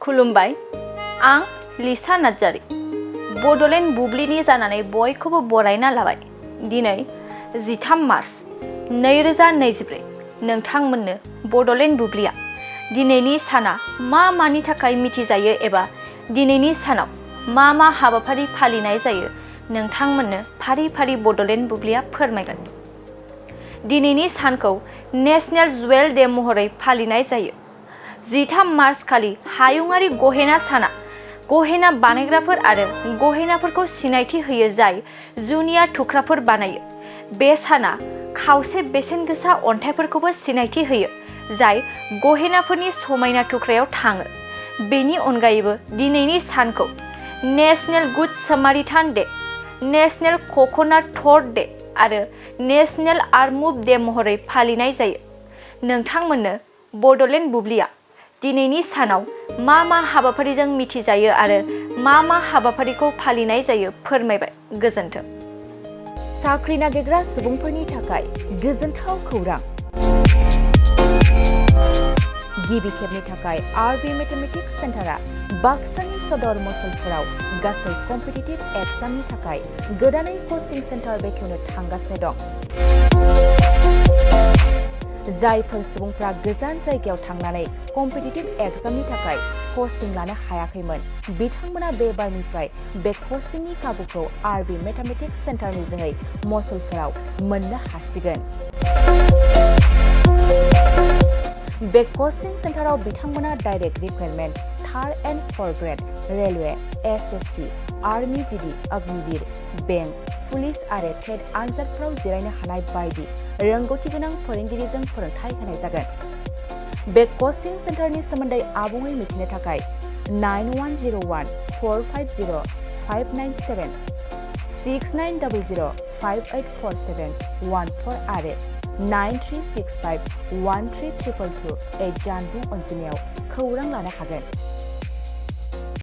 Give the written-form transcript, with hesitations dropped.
खुलुमबाय आं लिसा नार्जारी बड'लेण्ड बुब्लिनि जानानै बयखौबो बरायना लाबाय। दिनै 13 मार्च 2024 नोंथांमोननो बड'लेण्ड बुब्लिया दिनैनि साना मानि थाखाय मिथिजायो एबा दिनैनि सानाव मा हाबाफारि फालिनाय जायो नोंथांमोननो फारि फारि बड'लेण्ड बुब्लिया फोरमायगोन। दिनैनि सानखौ नेशनेल जुवेल डे महरै फालिनाय जायो। 13 मार्च खालि हायुङारि गहेना साना गहेना बानायग्राफोर आरो गहेनाफोरखौ सिनायथि होयो जाय जुनिया थुख्राफोर बानायो। बे साना खावसे बेसेन गोसा अन्थाइफोरखौबो सिनायथि होयो जाय गहेनाफोरनि समायना थुख्रायाव थाङो। बेनि अनगायैबो दिनैनि सानखौ national good samaritan day, national coconut third day आरो नेशनेल आर्मुभ डे महरै फालिनाय जायो। नोंथांमोननो बड'लेण्ड बुब्लिया दिनैनि सानाव मा हाबाफारिजों मिथिजायो आरो मा हाबाफारिखौ फालिनाय जायो फोरमायबाय। गोजोन्थों। साख्रि नागिरग्रा सुबुंफोरनि थाखाय गोजोनथाव खौरां। गिबि खेबनि थाखाय आरबि मेथमेटिक्स सेन्टारा बाक्सानि सदर मसलपुराव गासै कम्पिटिटिभ एग्जामनि थाखाय गोदानै कचिं सेन्टार बेखेवनो थांगासिनो दं। जायफोर सुबुंफ्रा गोजान जायगायाव थांनानै कम्पिटिटिभ एग्जामनि थाखाय कचिं लानो हायाखैमोन बिथांमोना बे बारनिफ्राय बे कचिंनि खाबुखौ आरबि मेथमेटिक्स सेन्टारनि जोहै मसलपुराव मोननो हासिगोन। बे कचिं सेन्टाराव बिथांमोना direct recruitment, third and forth grade, railway, SSC, army GD, Agniveer, bank, police आरो टेट आनजादफोराव जिरायनो हानाय बायदि रोंगौथि गोनां फोरोंगिरिजों फोरोंथाय होनाय जागोन। बे कचिं सेन्टारनि सोमोन्दै आबुङै मिथिनो थाखाय 9101 450 597 6900 5847 14 आरो 9365 1322 जानबुं अनजिमायाव खौरां लानो हागोन।